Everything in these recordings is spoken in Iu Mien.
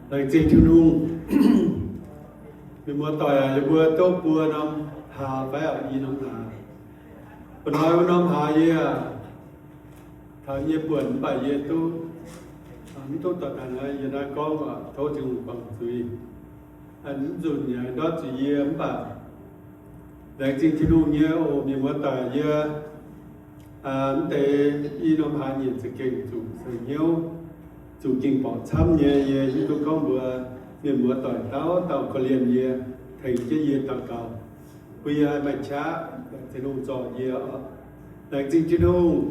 Laengz zingh Tin-Hungh. Mienh muoz-doic aac, yie mbuo duqv buo norm hlaax fai i norm hlaax. Mbuo hnoi wuov norm hlaax yie taux yie buonc mv baac yie duqv mv duqv dorh daaih naaiv, yie naaiv gorngv tov Tin-Hungh guangc zuiz. Mv nzunc yaac ndortv zuqc yie mv baac laengz zingh Tin-Hungh nyei oc. Mienh muoz-doic, yie mv deix i norm hlaax nyienc za'gengh zuqc seix hnyouv, zuqc ging borqc camv nyei. Yie hiuv duqv gorngv mbuo mienh muoz-doic dauh dauh korv-lienh yie, tengx jienv yie daux gaux, bun yie maaih qaqv, Tin-Hungh zorc yie oc. Laengz zingh Tin-Hungh.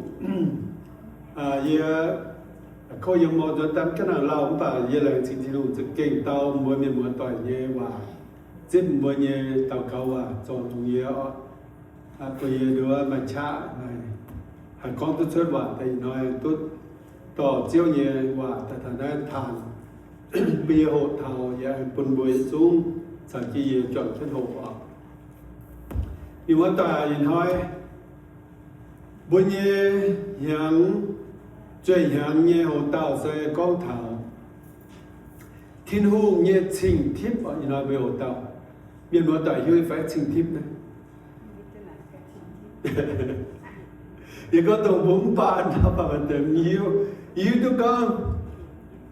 Yie kov yiem mor nzuonx daaih mv gaengh nangc lauh mv baac yie laengz zingh Tin-Hungh za'gengh dau mbuo mienh muoz-doic nyei waac, zipv mbuo nyei daux gaux waac zorc longx yie oc. Bun yie nduov maaih qaqv haih gorngv duqv cuotv waac daaih ih hnoi duqv dorh Ziouv nyei waac daaih taux naaiv taanx, bun yie hoqc taux yaac bun mbuo yietc zungv caux jienv yie juangc jienv hoqc oc. Mienh muoz-doic aac, ih hnoi mbuo nyei hnyangx, zueih hnyangx nyei hoc-dauh se gorngv taux Tin-Hungh nyei cing-tipv oc. Ih hnoi mbuo hoc-dauh, mienh muoz-doic hiuv fai cing-tipv naaiv? Yie gorngv dongh mbuo mv baac naaiv baac maaih deix mv hiuv. Yie hiuv duqv gorngv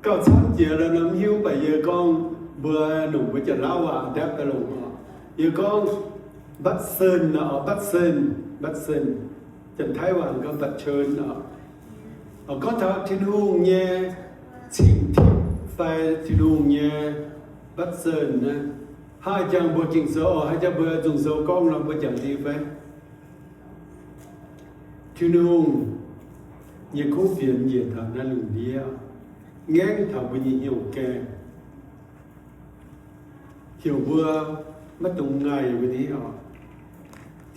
gauh camv jiex lorqc, mv hiuv, mv baac yie gorngv mbuo longc mbuo Janx-Lauv waac dapv daaih longc oc. Yie gorngv บัตรเชิญ oc, บัตรเชิญ, บัตรเชิญ. Janx-Taiv waac gorngv บัตรเชิญ oc. Gorngv taux Tin-Hungh nyei cing-tipv fai Tin-Hungh nyei บัตรเชิญ naaiv, haaix jangx mbuo Ging-Sou oc, haaix jangx mbuo Nzung Sou gorngv nor mbuo jangx liuz fai? Tin-Hungh nyei kuv fienx njiec taux naaiv lungh ndiev, ngaengv taux mbuo nyei hnyouv gaengh, heuc mbuo maiv dungx ngaih mbuo nyei oc.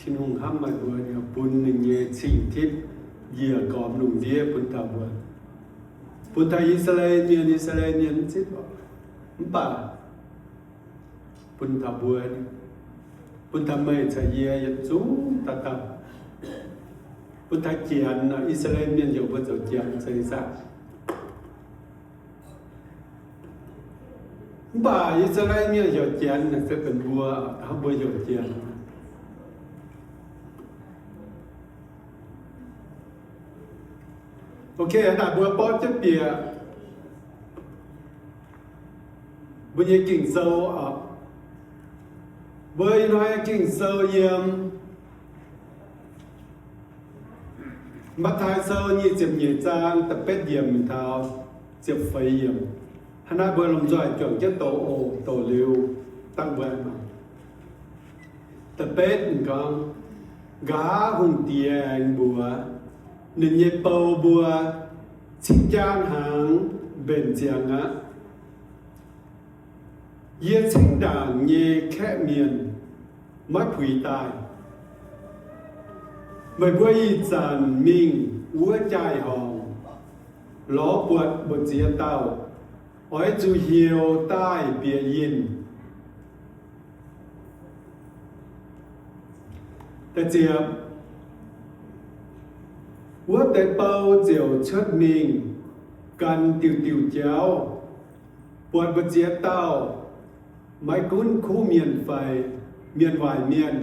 Tin-Hungh hnamv meih mbuo, bun ninh nyei cing-tipv njiec gormx lungh ndiev bun taux mbuo, bun taux I^saa^laa^en Mienh. I^saa^laa^en Mienh mv zipv oc, mv baac bun taux mbuo, bun taux meih caux yie yietc zungv dauh dauh, bun taux Janx. I^saa^laa^en Mienh heuc mbuo zoux Janx se saah? Mv baac I^saa^laa^en Mienh heuc Janx naaic se benx mbuo, hnangv mbuo heuc Janx. Ok, naaic mbuo borqv jienv bieqc mbuo nyei Ging-Sou oc. Mbuo ih hnoi Ging-Sou yiem Matv^taai Sou nyic ziepc nyeic zaang da'betv yiemc taux ziepc feix yiemc. Hnangv naaiv mbuo lomh nzoih juangc jienv doqc oc. Doqc liuz dangh mbuo aengx mangc. Da'betv gorngv, nqa'haav hungh diex aengx mbuox ninh nyei bou mbuo, Cingx jaa hnaangx mbenc ziangx aqv. Yie cingv ndaangc nyei kaeqv mienh maiv puix daaih. Meih mbuo ih zanc mingh wuov jaai-horngc lorz buatc mbu'ziex dauh, oix zuqc heuc daaih bieqc yinh. Da'ziepc, wuov deix bou ziouc cuotv mingh gan diuh diuh jauv, buatc mbu'ziex dauh, maiv gunv kuv mienh fai mienh waaic mienh,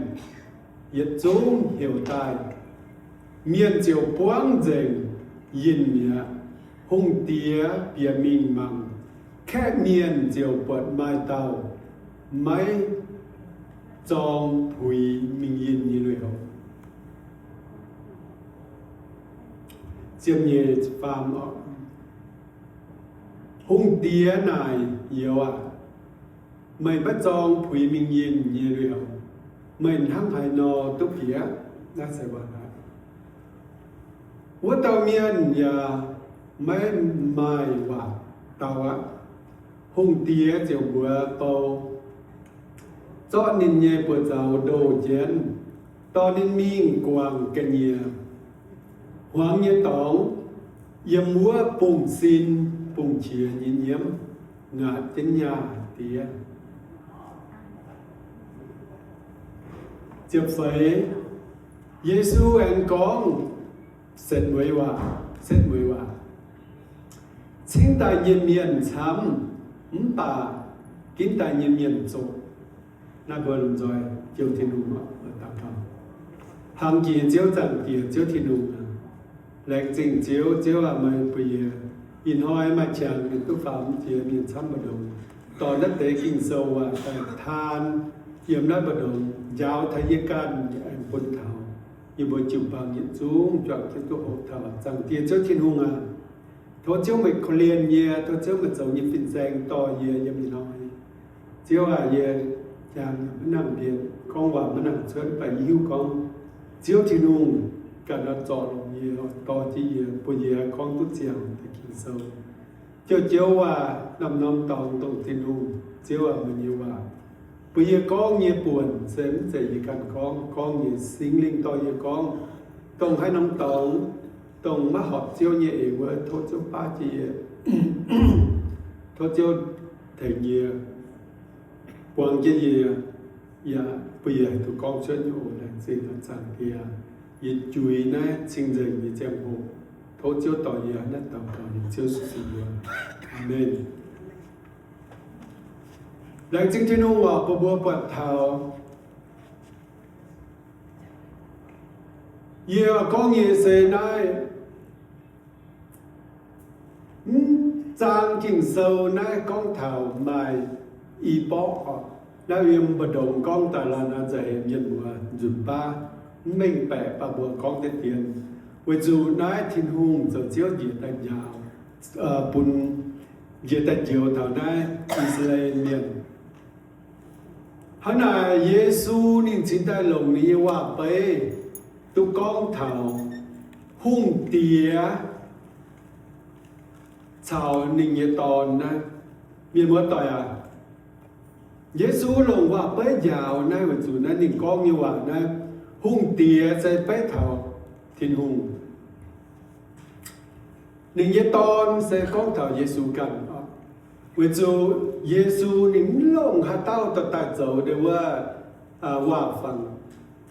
yietc zungv heuc daaih. Mienh ziouc buangv nzengc yinh mi'aqv. Hungh diex bieqc mingh mangc, kaeqv mienh ziouc buatc maaih dauh maiv zorng puix mingh yinh nyei lui-houx. Ziepc nyeic faam, hungh diex naaic, Youz aac, meih maiv zorng puix mingh yinh nyei lui-houx, meih hnangv haaix nor duqv bieqc? Naaiv se waac aqv. Wuov dauh mienh yaac maiv maaih waac dau aqv. Hungh diex ziouc mbuox bou, zorqv ninh nyei buoz-zaux ndoh jienv, dorh ninh mingh guangc ga'nyiec hmuangx nyei dorngx, yiem wuov bungx-sin bungx-qiex nyei nyiemv ngaatc jienv nyaah diex. Ziepc feix, Yesu aengx gorngv setv mueiz waac, setv mueiz waac, Cingv daaih nyei mienh camv, Mv baac ginv daaih nyei mienh zoqc. Naaiv mbuo lomh nzoih Ziouv Tin-Hungh oc, daux gaux. Hnangv jiex Ziouv, Zaangc Diex, Ziouv Tin-Hungh aac, laengz zingh Ziouv. Ziouv aac, meih bun yie ih hnoi maaih qangx mienh duqv faaux jiex mienh camv mbu'ndongx, dorh naaiv deix Ging-Sou waac daaih taan yiem naaiv mbu'ndongx, njaaux taux yie ganh aengx bun taux yie mbuo jiu-baang yietc zungv juangc jienv duqv hoqc taux. Zaangc Diex Ziouv Tin-Hungh aac, tov Ziouv meih korv-lienh yie, tov Ziouv meih zoux nyei fin-saeng dorh yie yiem ih hnoi. Ziouv aac, yie jangx maiv nangc mbienc, gorngv waac maiv nangc cuotv, mv baac yie hiuv gorngv Ziouv Tin-Hungh ganh oix zorc longx yie, dorh jienv yie, bun yie gorngv duqv ziangx deix Ging-Sou. Ziouv, Ziouv aac, norm-norm dorngx dongh Tin-Hungh, Ziouv aac, meih nyei waac, bun yie gorngv nyei buonc se mv zeiz yie ganh gorngv, gorngv nyei Singx Lingh dorh yie gorngv. Dongh haaix norm dorngx, dongh maiv horpc Ziouv nyei eix wuov, tov Ziouv baav jienv yie. Tov Ziouv tengx yie, buang jienv yie, yaac bun yie haih duqv gorngv cuotv nyei oc. Laengz zingh Zaangc Diex, yie juix naaiv cing-nzengc nyei ziangh hoc. Tov Ziouv dorh yie naaiv daux gaux yiem Ziouv Yesu mbuox. Aamen. Laengz zingh Tin-Hungh oc, bun mbuo buatc taux yie gorngv nyei se naaiv, mv, zaang Ging-Sou naaiv gorngv taux maaih i borqv oc. Naaiv yiem mbu'ndongx gorngv daaih laanh aa nzaic hemx mienh muoz nzunc baav, mv mengh baeqc baac mbuo gorngv deix dien. Weic zuqc naaiv Tin-Hungh zoux Ziouv njiec daaih njaaux, bun, njiec daaih njoux taux naaiv I^saa^laa^en Mienh. Hnangv naaic Yesu ninh cingx daaih longc ninh nyei waac-beiv duqv gorngv taux hungh diex caux ninh nyei dorn naaiv. Mienh muoz-doic aac, Yesu longc waac-beiv njaaux naaiv weic zuqc naaiv ninh gorngv nyei waac naaiv, hungh diex se beiv taux Tin-Hungh. Ninh nyei dorn se gorngv taux Yesu ganh oc. Weic zuqc Yesu ninh mv longc haaix dauh dorh daaih zoux deix wuov waac-fangx.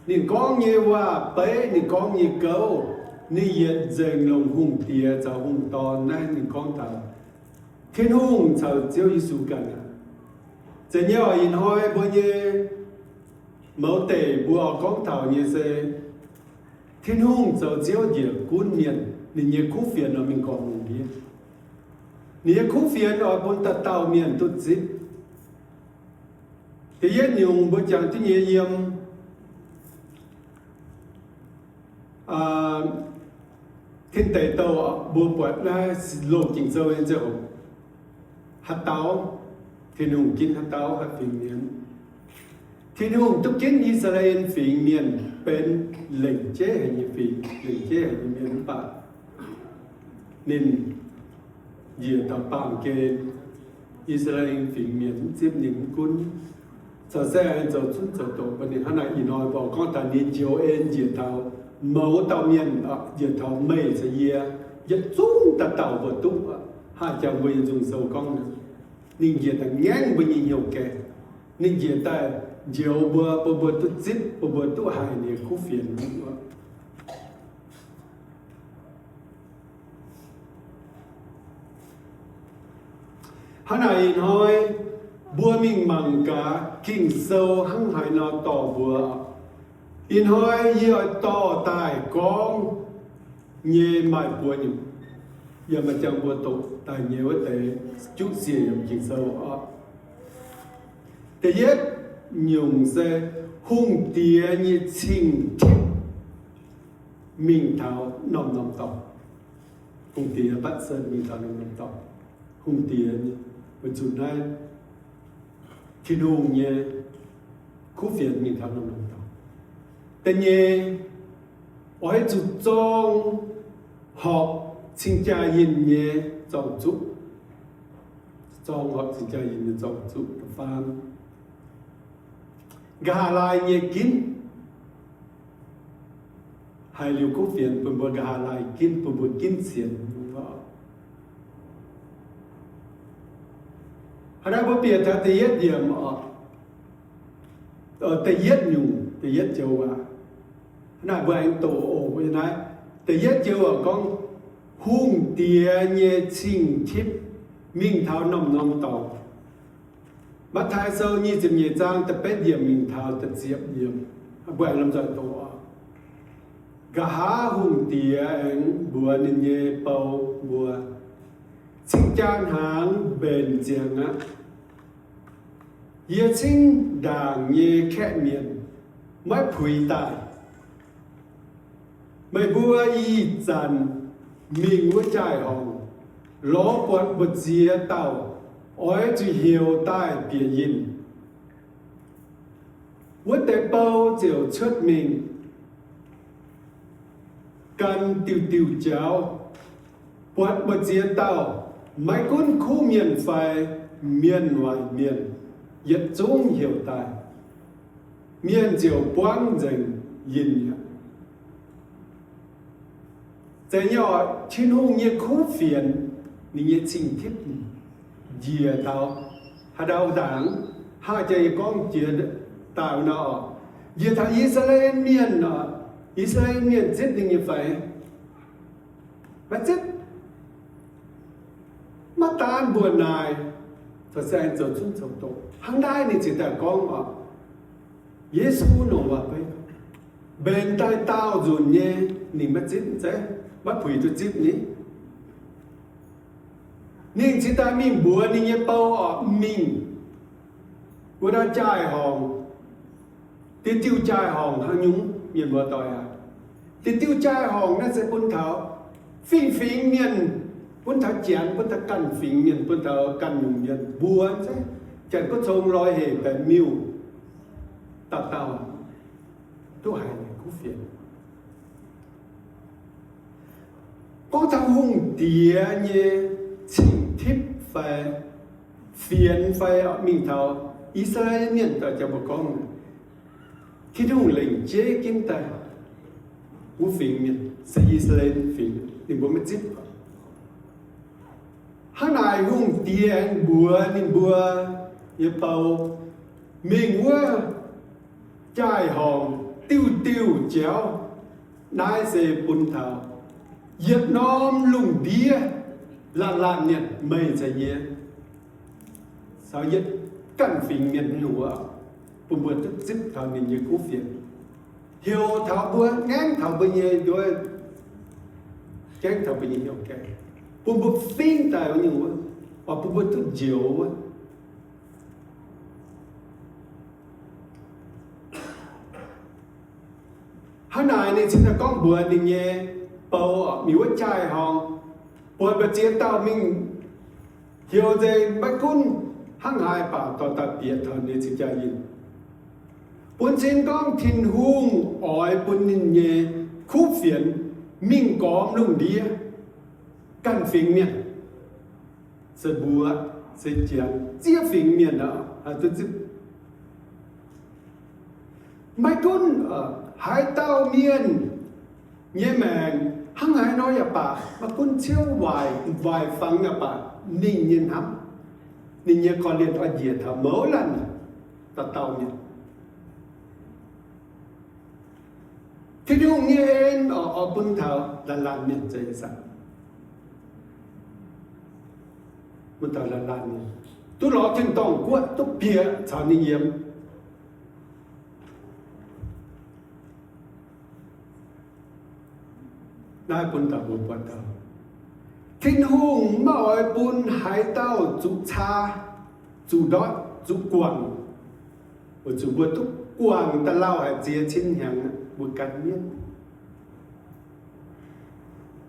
Ninh gorngv nyei waac-beiv, ninh gorngv nyei gouv, ninh yietc nzengc longc hungh diex caux hungh dorn naaiv ninh gorngv taux Tin-Hungh caux Ziouv Yesu ganh aqv. Zeiz nyei oc, ih hnoi mbuo nyei mouz deic mbuo oix gorngv taux nyei se Tin-Hungh zoux Ziouv njiec gunv mienh, ninh nyei kuv fienx oix mingh gorngv lungh ndiev. Ninh nyei kuv fienx oix bun dauh dauh mienh duqv zipv. Da'yietv nyungc mbuo jangx duqv nyei yiem Tin Deic Douh mbuo buatc naaiv loz Ging-Sou nyei ziangh hoc, haaix dauh, Tin-Hungh ginv haaix dauh haaix fingx mienh. Tin-Hungh duqv ginv I^saa^laa^en Fingx Mienh benx lengc jeiv haic nyei fingx, lengc jeiv haic nyei mienh mv baac ninh njiec taux baamh gen, I^saa^laa^en Fingx Mienh mv zipv ninh mv gunv, caux se aengx zoux zunv zoux doqc bun ninh. Hnangv naaic ih hnoi mbuo gorngv taux ninh njoux en njiec taux mouz dauh mienh, njiec taux meih caux yie, yietc zungv dauh dauh mbuo duqv. Hnangv jangx mbuo nyei nzung sou gorngv nor, ninh njiec daaih ngaengv mbuo nyei hnyouv gaengh. Ninh njiec daaih njoux mbuo, bun mbuo duqv zipv, bun mbuo duqv haiz ninh nyei kuv fienx. Hnangv naaic ih hnoi mbuo mingh mangc gaax Ging-Sou hnangv haaix nor dorh mbuo. Ih hnoi yie oix dorh daaih gorngv nyei maaih buo nyungc, yaac maaih jangx mbuo doqc daaih nyei wuov deix juqv siec yiem Ging-Sou oc. Da'yietv nyungc se hungh diex nyei cing-tipv mingh taux norm-norm dorngx. Hungh diex batv sen mingh taux norm-norm dorngx. Hungh diex nyei, weic zuqc naaiv Tin-Hungh nyei kuv fienx mingh taux norm-norm dorngx. Da'nyeic, oix zuqc zorng horpc cing-jaa yinh nyei zorng-zuqv. Zorng horpc cing-jaa yinh nyei zorng-zuqv. Da'faam, nqa'haav laai nyei ginv. Haiz liuz kuv fienx bun mbuo nqa'haav laai ginv, bun mbuo ginv sienx. Hnangv naaiv mbuo bieqc taux da'yietv yiemc oc. Da'yietv nyungc, da'yietv joux waac. Hnangv naaic mbuo aengx doqc oc, naaiv da'yietv joux waac gorngv hungh diex nyei cing-tipv mingh taux norm-norm dorngx. Matv^taai Sou nyic ziepc nyeic zaang da'betv yiemc mingh taux da'ziepc yiemc, mbuo aengx lomh nzoih doqc oc. Nqa'haav hungh diex aengx mbuox ninh nyei bou mbuo, Cing-jaa hnaangx mbenc ziangx aqv. Yie cingv ndaangc nyei kaeqv mienh maiv puix daaih. Meih mbuo ih zanc mingh wuov jaai-horngc, lorz buatc mbu'ziex dauh, oix zuqc heuc daaih bieqc yinh. Wuov deix bou ziouc cuotv mingh gan diuh diuh jauv, buatc mbu'ziex dauh, maiv gunv kuv mienh fai mienh waaic mienh, yietc zungv heuc daaih. Mienh ziouc buangv nzengc yinh mi'aqv. Zeiz nyei oc, Tin-Hungh nyei kuv fienx, ninh nyei cing-tipv njiec taux haaix ndau ndaangc, hnangv jiex yie gorngv jiex daaih wuov nor oc, njiec taux I^saa^laa^en Mienh oc. I^saa^laa^en Mienh zipv ninh nyei fai? Maiv zipv. Maiv daan mbuo naaic, zoux se aengx zoux zunv zoux doqc. Hnangv naaiv ninh cingx daaih gorngv oc, Yesu nongc waac-beiv, mbenc daaih daauh nzunc nyei, ninh maiv zipv zeiv, maiv puix duqv zipv ni. Ninh cingx daaih mingh mbuox ninh nyei bou oc, mingh wuov dauh jaai-horngc. Diuh diuh jaai-horngc hnangv nyungc, mienh muoz-doic aac. Diuh diuh jaai-horngc naaiv se bun taux fingx-fingx mienh, bun taux janx, bun taux ganh fingx mienh, bun taux ganh nyungc mienh mbuo zeiv, janx-butv-cong, lorz hec, baeqc miuh, dauh dauh duqv haiz kuv fienx. Gorngv taux hungh diex nyei cing-tipv fai fienx fai mingh taux I^saa^laa^en Mienh daaih jangx mbuo gorngv, Tin-Hungh lengc jeiv ginv daaih wuov fingx mienh se I^saa^laa^en Fingx, ninh mbuo maiv zipv. Hnangv naaic hungh diex aengx mbuox ninh mbuo nyei bou, mingh wuov jaai-horngc diuh diuh jauv. Naaiv se bun taux yietc norm lungh ndiev laanh laanh mienh, meih caux yie, caux yietc ganh fingx mienh nyungc wuov, bun mbuo duqv zipv taux ninh nyei kuv fienx, heuc taux mbuo, ngaengv taux mbuo nyei nduov, ngaengv taux mbuo nyei hnyouv gaengh, bun mbuo fingx daaih wuov nyungc wuov, oix bun mbuo duqv njoux wuov. Hnangv naaic ninh cingx daaih gorngv mbuox ninh nyei bou, mingh wuov jaai-horngc, buatc mbu'ziex dauh mingh heuc nzengc, maiv gunv hnangv haaix baac dorh daaih bieqc taux ninh nyei cing-jaa yinh. Bun cing gorngv Tin-Hungh oix bun ninh nyei kuv fienx mingh gormx lungh ndiev ganh fingx mienh, se mbuo, se janx, ziex fingx mienh aqv, haih duqv zipv. Maiv gunv haaix dauh mienh nyei maengc hnangv haaix nor yaac baac, maiv gunv ciouv waaic, waaic fangx yaac baac, ninh nyei hnamv, ninh nyei korv-lienh oix njiec taux mouz laanh dauh dauh mienh. Tin-Hungh nyei en oix bun taux laanh laanh mienh zeiz saah? Bun taux laanh laanh mienh duqv lorz tin-dorngh guoqv, duqv bieqc caux ninh yiem. Naaiv bun taux mbuo buatc taux Tin-Hungh maiv oix bun haaix dauh zuqc caa, zuqc ndortv, zuqc guangc, weic zuqc mbuo duqv guangc daaih lauh haic, ziex cin hnyangx mbuo gan mienv.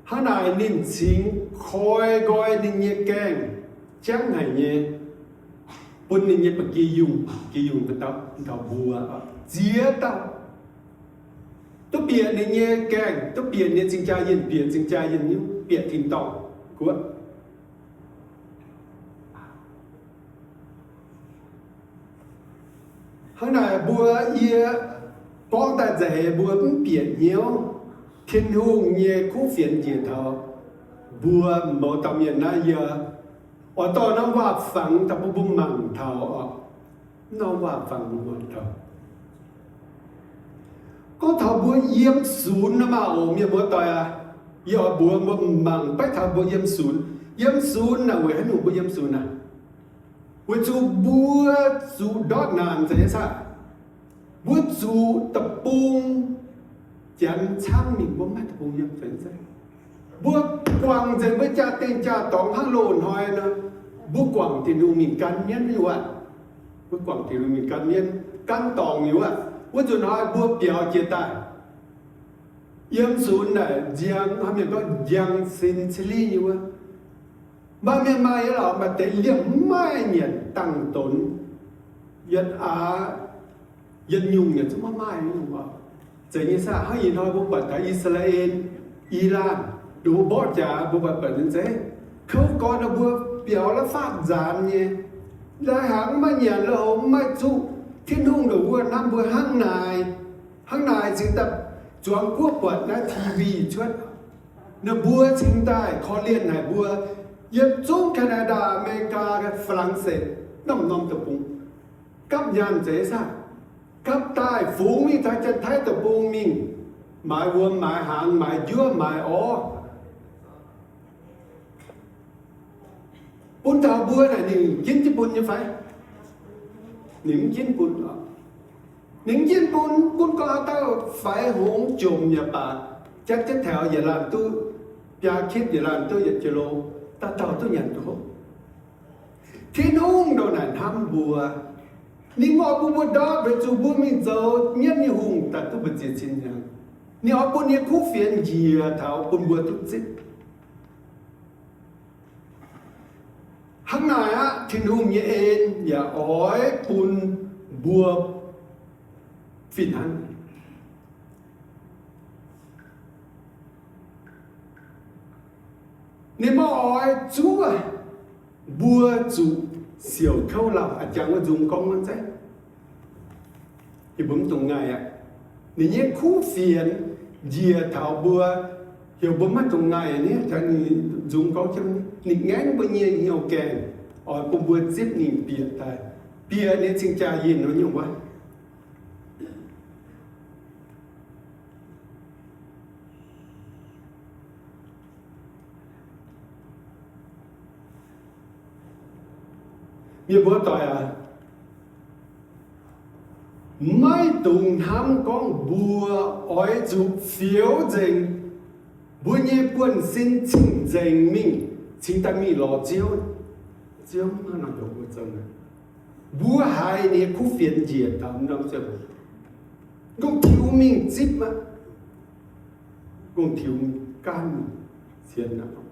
Hnangv naaic ninh cingx koi nqoi ninh nyei gaengh, jangv haic nyei, bun ninh nyei ba'gi yungh, ba'gi yungh daaih taux mbuo ziex dauh duqv bieqc ninh nyei gaengh, duqv bieqc ninh nyei cing-jaa yinh, bieqc cing-jaa yinh nyei, bieqc tin-dorngh guoqv. Hnangv naaic mbuo, yie gorngv daaih nza'heix mbuo mv bieqc hnyouv, Tin-Hungh nyei kuv fienx njiec taux mbuo mouz dauh mienh naaiv, yie oix dorh norm waac-fangx daaih bun mbuo mangc taux oc. Norm waac-fangx mbuo mangc taux. Gorngv taux mbuo yiem sunx nor maah, oc mienh muoz-doic aac, yie oix mbuox mbuo mangc beiv taux mbuo yiem sunx. Yiem sunx naaic weic haaix nyungc mbuo yiem sunx aac? Weic zuqc mbuo zuqc ndortv naanc zeiz nyei saah? Mbuo zuqc deic-bung janx camv mingh, mbuo maiv maaih deic-bung yiem zeiz nyei saah? Mbuo guangc nzengc mbuo jaa-dingh jaa-dorngx hnangv loz-hnoi nor, mbuo guangc Tin-Hungh mingh gan mienv nyei wuov. Mbuo guangc Tin-Hungh mingh gan mienv, gan dorngc nyei wuov. Wuov nzunc hnoi mbuo biaux jiex daaih, yiem sunx naaic nziang, hnamv mienh gorngv nziang sin cili nyei wuov. Maaih mienh maaih nyei lorqc, maaih deix liemh maiv nyanc dangh donx, yietc aax yietc nyungc yaac zungv maiv maaih nyungc oc. Zeiz nyei saah? Hnangv ih hnoi mbuo buatc taux I^saa^laa^en, Ilaanh, ndongc mbuo mborqv jaax mbuo buatc buatc nyei zeiz. Kouv gorn nor mbuo biaux la'faatv nzaanx nyei, lai-hnaangx maiv nyanc, lui-houx maiv zuqv. Tin-Hungh ndongc wuov hnamv mbuo hnangv naaic. Hnangv naaic cingx daaih zuangx guoqv buatc naaiv T V cuotv, ninh mbuo cingx daaih korv-lienh haic mbuo. Yietc zungv Canada, America, Faa^lang^setv, norm-norm deic-bung, gapv nyaanh zeiz saah? Gapv daaih fungx mingh taux Janx-Taiv deic-bung mingh maaiz wuom, maaiz hnaangx, maaiz njuov, maaiz orv, bun taux mbuo naaic, ninh ginv jienv bun nyei fai? Ninh mv ginv bun. Ninh mv ginv bun, gunv gorngv haaix dauh faix hngongx jomc yaac baac, jatv jienv taux yietc laanh duqv biaa kitv, yietc laanh duqv yietc jiex lo, dauh dauh duqv nyanc duqv hopv. Tin-Hungh ndongc naaic hnamv mbuo. Ninh mv oix bun mbuo ndortv weic zuqc mbuo mingh zoux mienv nyei hungh daaih duqv mbu'ziex cin hnyangx. Ninh oix bun nyei kuv fienx njiec taux bun mbuo duqv zipv. Hnangv naaic aqv, Tin-Hungh nyei en yaac oix bun mbuo fih hnangv. Ninh maiv oix zuov mbuo zuqc siouc kouv lauh, a'jangc wuov nzung gorngv wuov zeiv. Heuc mbuo maiv dungx ngaih aqv. Ninh nyei kuv fienx njiec taux mbuo, heuc mbuo maiv dungx ngaih ni. Ninh nzung gorngv jienv, ninh ngaengv mbuo nyei hnyouv gaengh, oix bun mbuo zipv ninh bieqc daaih, bieqc ninh cing-jaa yinh wuov nyungc wuov. Mienh muoz-doic aac, maiv dungx hnamv gorngv mbuo oix zuqc fioux nzengc mbuo nyei buonv-sin cing-nzengc mingh, cingx daaih mingh lorz Ziouv. Ziouv maiv nor heuc mbuo zoux naaic. Mbuo haiz ninh nyei kuv fienx njiec taux norm ziangh hoc, gongh tiux mingh zipv aqv. Gongh tiux gaanv mingh sienx aqv.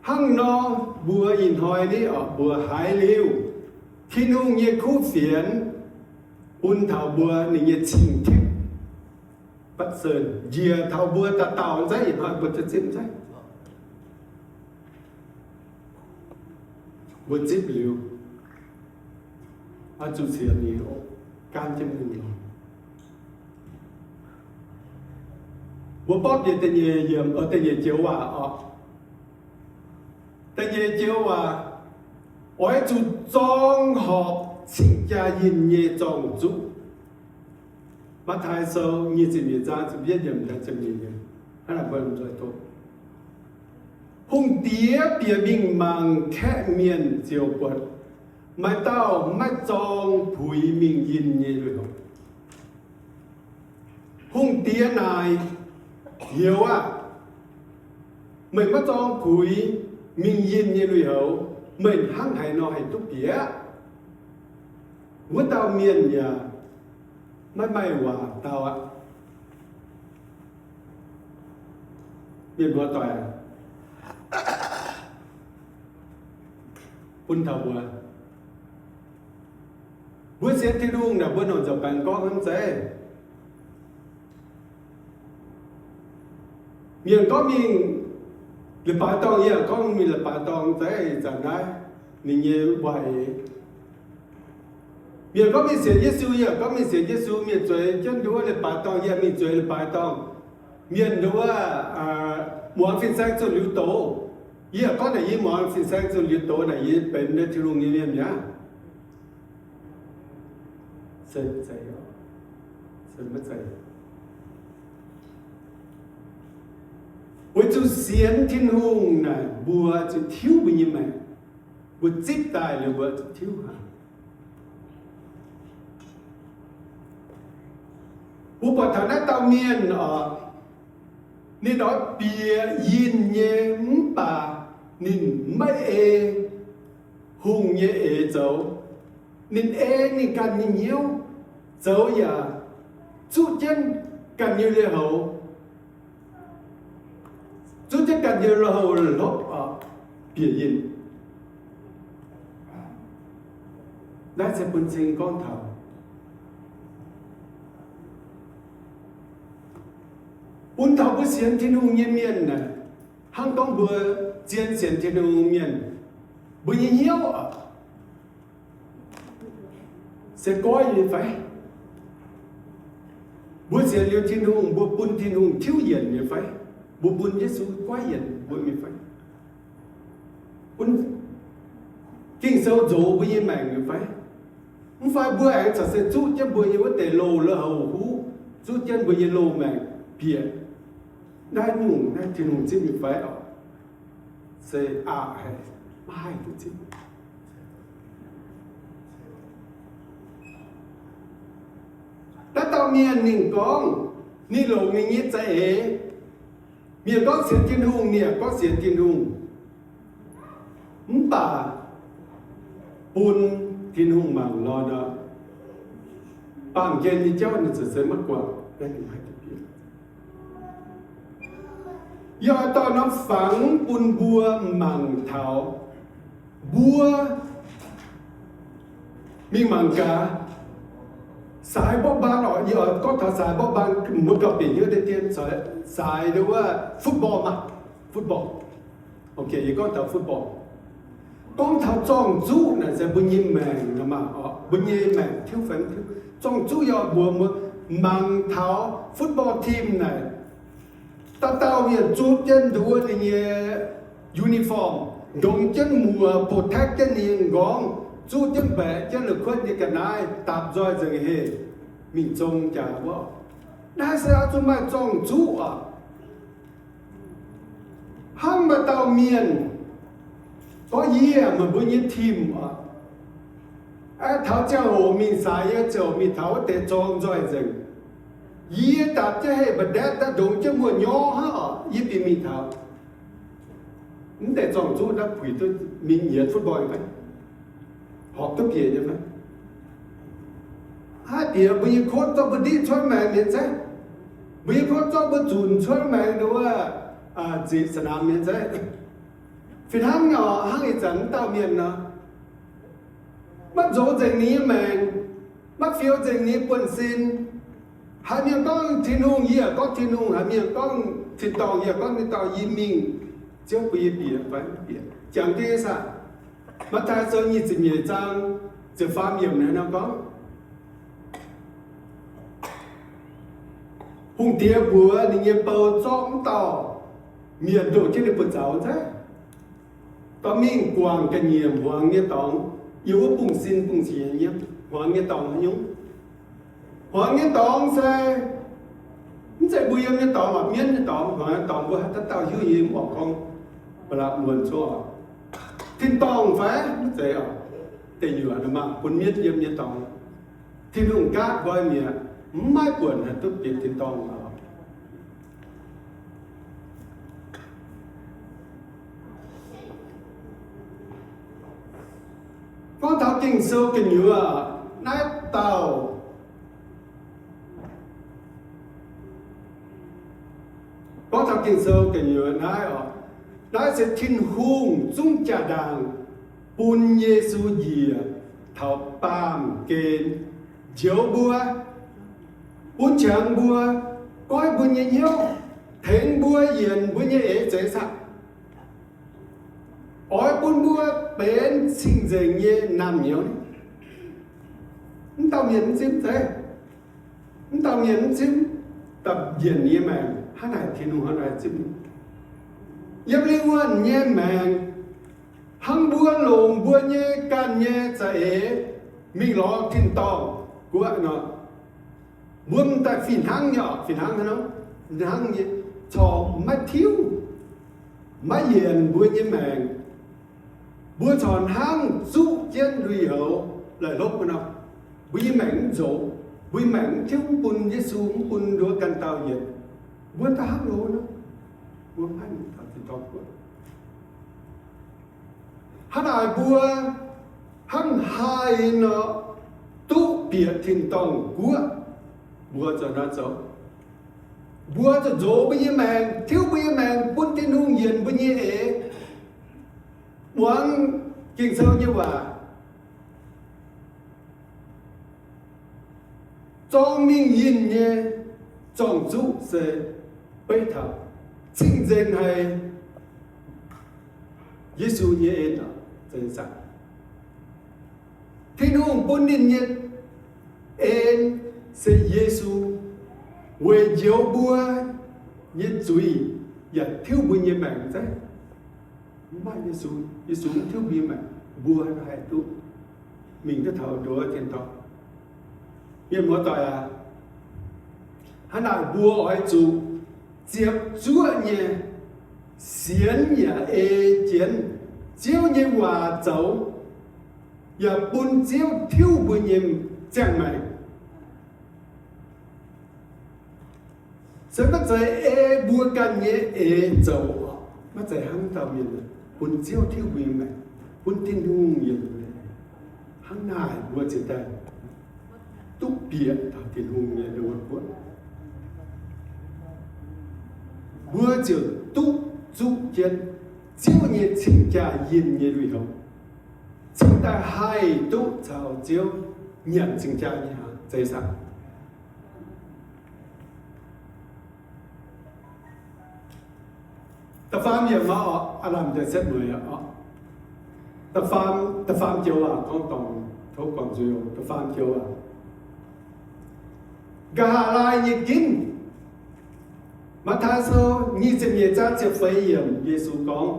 Hnangv nor, mbuo ih hnoi ni oc, mbuo haiz liuz Tin-Hungh nyei kuv fienx bun taux mbuo ninh nyei cing-tipv, batv sen njiec taux mbuo dauh dauh nzaiv, ih hnoi mbuo zipv nzaiv. Mbuo zipv liuz, oix zuqc sienx ninh, gaanv jienv mingh lorz. Mbuo borqv bieqc da'nyeic yiemc, da'nyeic joux waac oc. Da'nyeic joux waac, oix zuqc zorng horpc cing-jaa yinh nyei zorng-zuqv. Matv^taai Sou nyic ziepc nyeic zaang ziepc yietv yiemc, hnangv naaic mbuo nzoih doqv. Hungh diex bieqc mingh mangc kaeqv mienh ziouc buatc maaih dauh maiv zorng puix mingh yinh nyei lui-houx. Hungh diex naaic, Heuc aah! Meih maiv zorng puix mingh yinh nyei lui-houx, meih hnangv haaix nor haih duqv bieqc? Wuov dauh mienh yaac maiv maaih waac dau aqv. Mienh muoz-doic, bun taux mbuo, mbuo sienx Tin-Hungh naaic, mbuo nongc nzauc baengx gorngv hnamv zeiv. Mienh gorngv mingh leiz-baaix dorngh, yie yaac gorngv mingh leiz-baaix dorngh zeiv, ih zanc naaiv ninh nyei waaic. Mienh gorngv mingh sienx Yesu, yie yaac gorngv mingh sienx Yesu. Mienh zueiz jienv nduov leiz-baaix dorngh, yie mingh zueiz leiz-baaix dorngh. Mienh nduov muangx fin-saeng zunh liuz doz, yie yaac gorngv naaic yie muangx fin-saeng zunh liuz doz, naaic yie benx naaiv Tin-Hungh nyei mienh mi'aqv. Se zeiz, se maiv zeiz. Weic zuqc sienx Tin-Hungh naaic mbuo zuqc tiuv mbuo nyei maengc. Mbuo zipv daaih liuz mbuo zuqc tiuv haic. Mbuo buatc taux naaiv dauh mienh oc, ninh oix bieqc yinh nyei mv baac ninh maiv ei hungh nyei eix zoux. Ninh ei ninh ganh nyei hnyouv zoux yaac zuqv jienv ganh nyei lui-houx, zuqv jienv ganh nyei lui-houx lopv oc, bieqc yinh. Naaiv se bun cing gorngv taux bun taux mbuo sienx Tin-Hungh nyei mienh naaic, hnangv gorngv mbuo zien sienx Tin-Hungh mienh, mbuo nyei hnyouv oc, se goiv nyei fai? Mbuo sienx liuz Tin-Hungh, mbuo bun Tin-Hungh tiuv yienc nyei fai? Mbuo bun Yesu goiv yienc mbuo nyei fai? Bun Ging-Sou nzox mbuo nyei maengc nyei fai? Mv fai mbuo aengx corc se zuqv jienv mbuo nyei wuov deix loz-lui-houx huv, zuqv jienv mbuo nyei loz-maengc bieqc. Naaiv nyungc naaiv Tin-Hungh zipv nyei fai oc? Se aqc haic, maiv haih duqv zipv. Naaiv dauh mienh ninh gorngv, ninh longc ninh nyei za'eix. Mienh gorngv sienx Tin-Hungh, ninh yaac gorngv sienx Tin-Hungh, mv baac bun Tin-Hungh mangc lorh nor, baamh gen nyei jauv ninh ziouc se maiv guangc. Yie oix dorh norm fangx bun mbuo mangc taux mbuo mingh mangc gaax. Saaix mborqv mbaan oc, yie oix gorngv taux saaix mborqv mbaan, mbuo gauh bieqc hnyouv deix dien, saaix nduov wuov football maah, football. Ok, yie gorngv taux football. Gorngv taux zorng-zuqv naaic se mbuo nyei maengc nor maah oc, mbuo nyei maengc tiuv fai mv tiuv. Zorng-zuqv yaac mbuox mbuo mangc taux football team naaic, dauh dauh mienh zuqv jienv nduov ninh nyei uniform, ndongx jienv muoc protect jienv ninh nyei m'nqorngv, zuqv jienv mbaeqc jienv la'kuotv nyei ga'naaiv, dapc nzoih nzengc heh mingh zong jaax wuov. Naaiv se oix zuqc maaih zorng-zuqv oc. Hnangv maaih dauh mienh gorngv, yie meih mbuo nyei team oc, taux ziangh hoc mingh saaix nyei ziouc mingh taux wuov deix zong nzoih nzengc. Yie dapc jienv heh mba'ndaeqv daaih ndongx jienv muoc nyorqv hnangv oc, yie bieqc mingh taux. Mv deix zorng-zuqv naaiv puix duqv mingh nyiec football fai? Horpc duqv bieqc nyei fai? Haih bieqc mbuo nyei coach zorqv mbuo ndiev cuotv maengx mi'aqv zeiv. Mbuo nyei coach zorqv mbuo zunc cuotv maengx nduov wuov, ziqc สนาม mi'aqv zeiv. Fih hnangv nor, hnangv ih zanc wuov dauh mienh nor, maiv nzox nzengc ninh nyei maengc, maiv fiou nzengc ninh nyei buonv-sin. Haiz mienh gorngv Tin-Hungh, yie gorngv Tin-Hungh. Haiz mienh gorngv tin-dorngh, yie gorngv tin-dorngh. Yie mingh, Ziouv bun yie bieqc fai mv bieqc? Jangx jienv nyei saah? Matv^taai Sou nyic ziepc nyeic zaang ziepc faam yiemc naaiv nor gorngv, hungh diex mbuox ninh nyei bou zorqv wuov dauh mienh ndoh jienv ninh buoz-zaux nzengc, dorh mingh guangc ga'nyiec hmuangx nyei dorngx, yiem wuov bungx-sin bungx-siex nyei hmuangx nyei dorngx haaix nyungc. Hmuangx nyei dorngx se mv zeiz mbuo yiem nyei dorngx, mienv nyei dorngx. Hmuangx nyei dorngx mbuo haaix dauh hiuv nyei, mv oix gorngv ba'laqc muonc cuotv. Tin-dorngh fai? Mv zeiz oc. Deic nyuoqc nor maah, bun mienv yiem nyei dorngx. Tin-Hungh gaatv nqoi mi'aqv, mv maaih buonc haih duqv bieqc tin-dorngh oc. Gorngv taux Ging-Sou gu'nyuoz naaiv dauh, gorngv taux Ging-Sou gu'nyuoz naaiv oc, naaiv se Tin-Hungh zungv jaa-ndaangc bun Yesu njiec taux baamh gen njoux mbuo, bun qangx mbuo, goiv mbuo nyei hnyouv, tengx mbuo yienc mbuo nyei eix zeiz saah? Oix bun mbuo benx cing-nzengc nyei naamh nyouz. Mv dauh mienh mv zipv zeiv. Mv dauh mienh mv zipv, da'yietv nyei maengc hnangv naaic, Tin-Hungh hnangv naaic zipv. Yiem lingh wuonh nyei maengc, hnangv mbuo longc mbuo nyei ganh nyei za'eix mingh lorz tin-dorngh guoqv nor, mbuo m'daaih fih hnangv nyei, fih hnangv hnangv, hnangv nyei, corc maiv tiuv. maiv yienc mbuo nyei maengc, mbuo corc hnangv zuqv jienv lui-houx laih hlopv wuov nor. Mbuo nyei maengc mv nzox, mbuo nyei maengc mv tiuv, mv bun Yesu, mv bun nduov ganh dauh yienc. Mbuo daaih hnangv loz nor, mbuo maiv taux tin-dorngh guoqv. Hnangv naaic mbuo hnangv haaix nor duqv bieqc tin-dorngh guoqv, mbuo zoux naaiv zoux. Mbuo zuqc nzox mbuo nyei maengc, tiuv mbuo nyei maengc, bun Tin-Hungh yienc mbuo nyei eix. Muangx Ging-Sou nyei waac, zorng mingh yinh nyei zorng-zuqv se beiv taux, cing-nzengc haic Yesu nyei en. Tin-Hungh bun ninh nyei en se Yesu, weic njoux mbuo nyei zuiz yaac tiuv mbuo nyei maengc. Mv maaih Yesu, Yesu mv tiuv mbuo nyei maengc, mbuo haih duqv mingh duqv taux nduov tin-dorngh. Mienh muoz-doic aac, hnangv naaic mbuo oix zuqc ziepc zuoqv nyei sienx yaac ei jienv Ziouv nyei waac zoux, yaac bun Ziouv tiuv mbuo nyei ziangh maengc. Se maiv zeiz ei mbuo ganh nyei eix zoux, maiv zeiz hnangv dauh mienh, bun Ziouv tiuv mbuo nyei maengc, bun Tin-Hungh yienc. Hnangv naaic mbuo ziouc daaih duqv bieqc taux Tin-Hungh nyei nduov guoqv. Mbuo ziouc duqv zuqv jienv Ziouv nyei cing-jaa yinh nyei lui-houx, cingx daaih haih duqv caux Ziouv nyanc cing-jaa nyei hnangv. Zeiz saah? Da'faam yiemc maah oc, aav lamh deix setv mueiz oc. Da'faam, da'faam joux waac gorngv dorngc, tov guangc nzuih oc. Da'faam joux waac, nqa'haav laai nyei ginv. Matv^taai Sou nyic ziepc nyeic zaang ziepc feix yiemc, Yesu gorngv,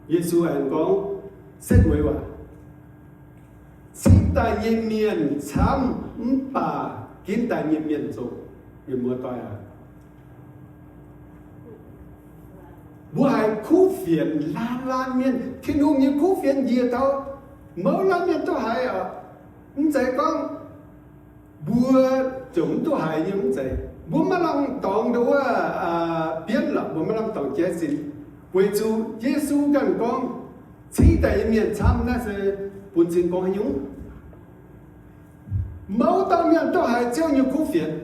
Yesu aengx gorngv setv mueiz waac, cingv daaih nyei mienh camv mv baac ginv daaih nyei mienh zoqc. Mienh muoz-doic aac, mbuo haiz kuv fienx laanh laanh mienh, Tin-Hungh nyei kuv fienx njiec taux mouz laanh mienh duqv haiz oc. Mv zeiz gorngv mbuo ziouc mv duqv haiz nyei, mv zeiz. Mbuo maiv lamh dorngx nduov wuov bienv lorqc, mbuo maiv lamh dorngx jaiv sin, weic zuqc Yesu ganh gorngv, cingv daaih nyei mienh camv naaiv se bun cing gorngv haaix nyungc? Mouz dauh mienh duqv haiz Ziouv nyei kuv fienx.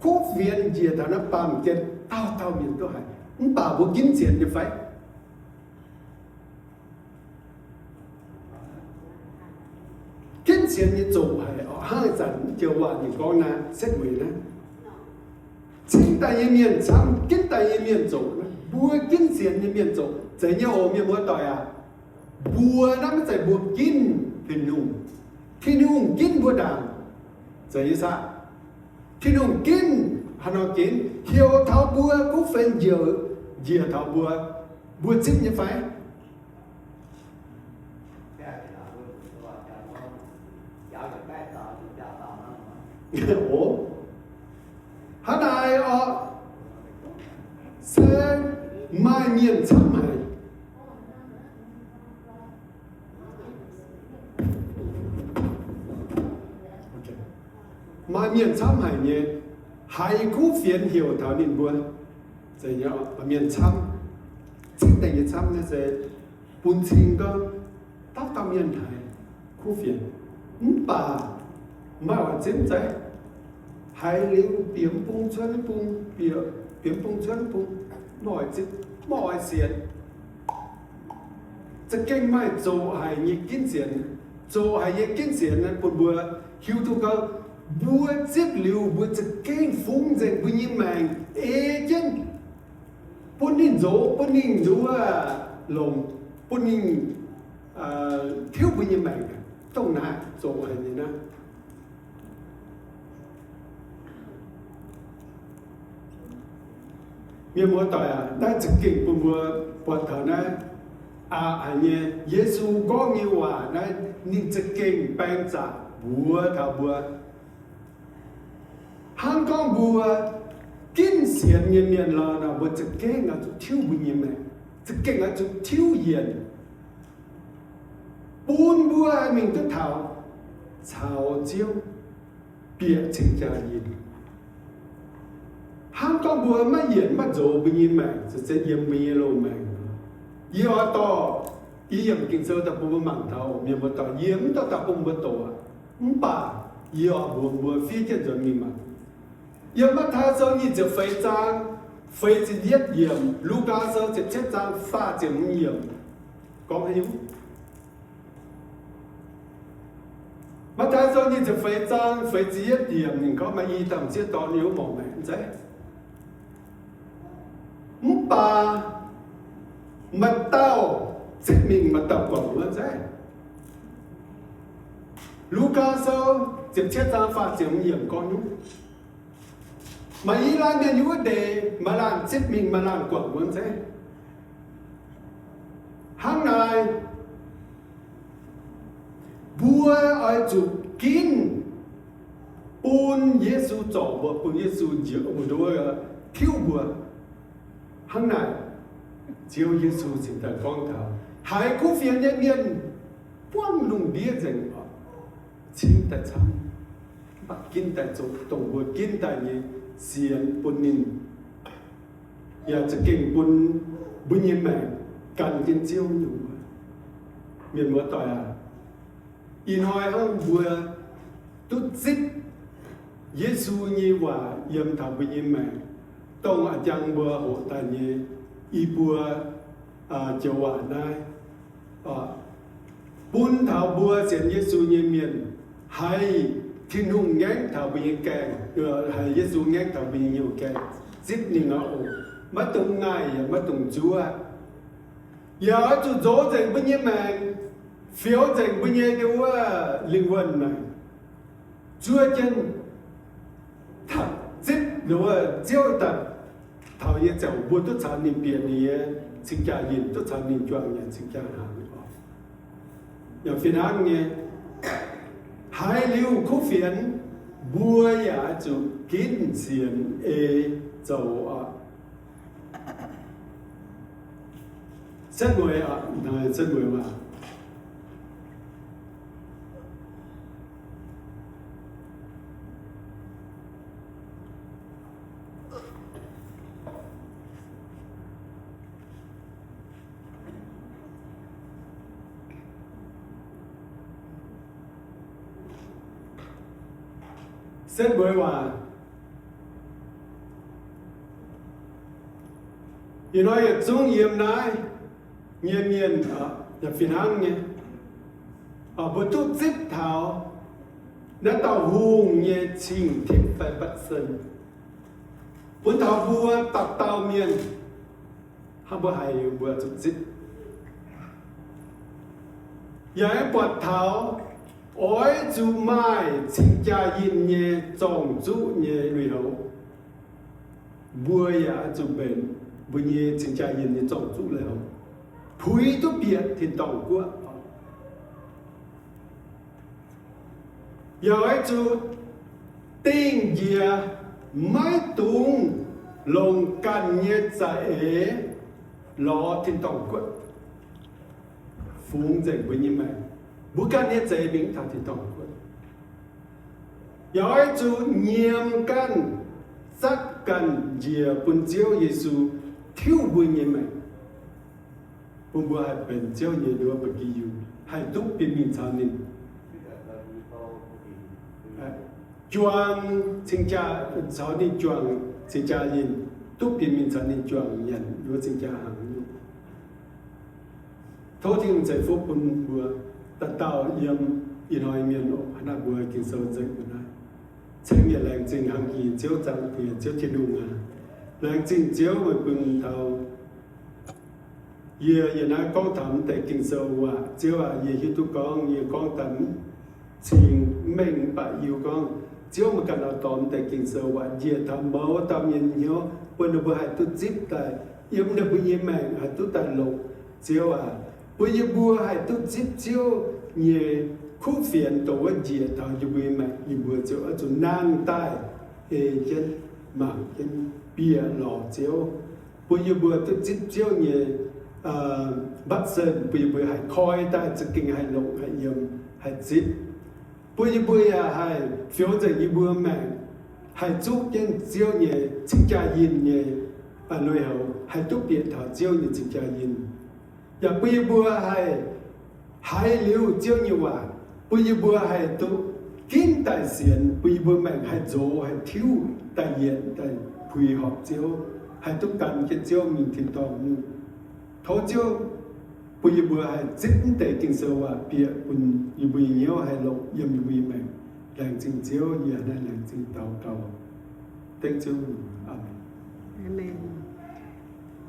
Kuv fienx njiec taux naaiv baamh gen, dauh dauh mienh duqv haiz. Mv baac mbuo ginv sienx nyei fai? Ginv sienx nyei zoqc haic oc. Hnangv ih zanc joux waac ninh gorngv naaiv setv mueiz naaiv, cingv daaih nyei mienh camv, ginv daaih nyei mienh zoqc. Mbuo ginv sienx nyei mienh zoqc. Zeiz nyei oc, mienh muoz-doic aac. Mbuo naaiv maiv zeiz mbuo ginv Tin-Hungh. Tin-Hungh ginv mbuo ndaangc. Zeiz nyei saah? Tin-Hungh ginv haaix nor ginv? Heuc taux mbuo, kuv fienx njiec, njiec taux mbuo, mbuo zipv nyei fai? Oc, hnangv naaic oc, se maaih mienh camv haic. Maaih mienh camv haic nyei, haiz kuv fienx heuc taux ninh mbuo. Mienh camv, cingv daaih nyei camv naaiv se bun cing gorngv dauh dauh mienh haiz kuv fienx, mv baac maaih oix zipv mv zeiz. Haiz liuz bieqc mv bung cuotv mv bung, bieqc, bieqc mv bung cuotv mv bung, maiv oix zipv, maiv oix sienx. Za'gengh maaih zoqc haic nyei ginv sienx. Zoqc haic nyei ginv sienx naaiv bun mbuo hiuv duqv gorngv mbuo zipv liuz mbuo za'gengh fungx nzengc mbuo nyei maengc ei jienv, bun ninh nzox, bun ninh nduov longc, bun ninh tiuv mbuo nyei maengc. Dongh naaiv zoqc haic nyei naaiv. Mienh muoz-doic aac, naaiv za'gengh bun mbuo buatc taux naaiv aqc haic nyei. Yesu gorngv nyei waac naaiv ninh za'gengh baeng zaqc mbuox taux mbuo. Hnangv gorngv mbuo ginv sienx nyei mienh lorqc nor, mbuo za'gengh oix zuqc tiuv mbuo nyei maengc. za'gengh oix zuqc tiuv yienc, bun mbuo mingh duqv taux caux Ziouv bieqc cing-jaa yinh. Hnangv gorngv mbuo maiv yienc maiv nzox mbuo nyei maengc, se yiem mbuo nyei loz-maengc. Yie oix dorh, yie yiemc Ging-Sou daaih bun mbuo mangc taux, mienh muoz-doic, yie mv dorh daaih bun mbuo doqc aqv. Mv baac yie oix mbuox mbuo fiev jienv nzuonx mingh mangc. Yiem Matv^taai Sou nyic ziepc feix zaang feix ziepc yietv yiemc, Lugaa Sou ziepc cietv zaang faah ziepc hmz yiemc gorngv haaix nyungc? Matv^taai Sou nyic ziepc feix zaang feix ziepc yietv yiemc ninh gorngv, maaih i dauh m'sieqv dorn yiem wuov morngx maengc zeiz, mv baac maaih dauh zipv mingh maaih dauh guangc wuov zeiz. Lugaa Sou ziepc cietv zaang faah ziepc hmz yiemc gorngv nyungc, maaih i laanh mienh yiem wuov deix, maaih laanh zipv mingh maaih laanh guangc wuov zeiz. Hnangv naaic, mbuo oix zuqc ginv bun Yesu zorc mbuo, bun Yesu njoux mbuo, tiuv mbuo. Hnangv naaic, Ziouv Yesu cingx daaih gorngv taux haiz kuv fienx nyei mienh buangv lungh ndiev nzengc oc, cingx daaih camv, mv baac ginv daaih zoux dongh mbuo ginv daaih nyei sienx bun ninh, yaac za'gengh bun mbuo nyei maengc gan jienv Ziouv nyei wuov. Mienh muoz-doic aac, ih hnoi hnangv mbuo duqv zipv Yesu nyei waac yiem taux mbuo nyei maengc, dongh a'jang mbuo hoqc daaih nyei i buo joux waac naaiv, bun taux mbuo sienx Yesu nyei mienh haih Tin-Hungh ngaengv taux mbuo nyei gaengh, haih Yesu ngaengv taux mbuo nyei hnyouv gaengh, zipv ninh oc, maiv dungx ngaih yaac maiv dungx nzuov. Yaac oix zuqc nzox nzengc mbuo nyei maengc, fioux nzengc mbuo nyei wuov lingh wuonh maengc, zuov jienv taux zipv wuov Ziouv daaih taux nyei ziangh hoc mbuo duqv caux ninh bieqc ninh nyei cing-jaa yinh, duqv caux ninh juangc nyanc cing-jaa hnaangx. Yaac fih hnangv nyei, haiz liuz kuv fienx, mbuo yaac oix zuqc ginv sienx ei zoux oc. Setv mueiz, setv mueiz waac. Setv mueiz waac. Ih hnoi yietc zungv yiem naaiv nyei mienh yaac fih hnangv nyei, mbuo duqv zipv taux naaiv dauh hungh nyei cing-tipv fai batv sen, bun taux mbuo dauh dauh mienh hnangv mbuo haiz liuz mbuo zuqc zipv. Yaac buatc taux oix zuqc maaih cing-jaa yinh nyei zorng-zuqv nyei lui-houx. Mbuo yaac oix zuqc mbenc mbuo nyei cing-jaa yinh nyei zorng-zuqv lui-houx, puix duqv bieqc tin-dorngh guoqv. Yaac oix zuqc dingh njiec maiv dungx longc ganh nyei za'eix lorz tin-dorngh guoqv, fungx nzengc mbuo nyei maengc, mbuo ganh nyei za'eix mingh taux tin-dorngh guoqv. Yaac oix zuqc nyiemc ganh, zatv ganh njiec bun Ziouv Yesu tiuv mbuo nyei maengc, bun mbuo haih benx Ziouv nyei nduov ba'gi yungh, haih duqv bieqc mingh caux ninh juangc cing-jaa, caux ninh juangc cing-jaa yinh, duqv bieqc mingh caux ninh juangc nyanc nduov cing-jaa hnaangx. Tov Tin-Hungh ceix fuqv bun mbuo dauh dauh yiem ih hnoi mienh oc. Hnangv naaiv mbuo Ging-Sou nzengc mbuo naaiv, ceng yietc laengz zingh hnangv jiex Ziouv, zaangc jiex Ziouv Tin-Hungh aac. Laengz zingh Ziouv meih bun taux yie, yie naaiv gorngv taux mv deix Ging-Sou waac. Ziouv aac, yie hiuv duqv gorngv yie gorngv daaih mv cing mv mengh, mv baac yie gorngv Ziouv meih ganh oix dorh mv deix Ging-Sou waac njiec taux mouz dauh mienh hnyouv, bun ninh mbuo haih duqv zipv daaih yiem ninh mbuo nyei maengc haih duqv daaih longc. Ziouv aac, bun yie mbuo haih duqv zipv Ziouv nyei kuv fienx dongh wuov njiec taux yie mbuo nyei maengc, yie mbuo ziouc oix zuqc nangh daaih ei jienv, mangc jienv, bieqc lorz Ziouv, bun yie mbuo duqv zipv Ziouv nyei mbatv sen bun yie mbuo haih koi daaih za'gengh haih longc, haih yiem, haih zipv. Bun yie mbuo yaac haih fioux nzengc yie mbuo maengc, haih zuqv jienv Ziouv nyei cing-jaa yinh nyei lui-houx, haih duqv bieqc taux Ziouv nyei cing-jaa yinh. Yaac bun yie mbuo haih haiz liuz Ziouv nyei waac, bun yie mbuo haih duqv ginv daaih sienx, bun yie mbuo maengc haih nzox, haih tiuv daaih yienc, daaih puix horpc Ziouv, haih duqv gan jienv Ziouv mingh tin-dorngh nyungc. Tov Ziouv bun yie mbuo haih zipv mv deix Ging-Sou waac bieqc bun yie mbuo nyei hnyouv haih longc yiem yie mbuo nyei maengc. Laengz zingh Ziouv. Yie naaiv laengz zingh daux gaux dengv Ziouv nyei mbuox. Aamen.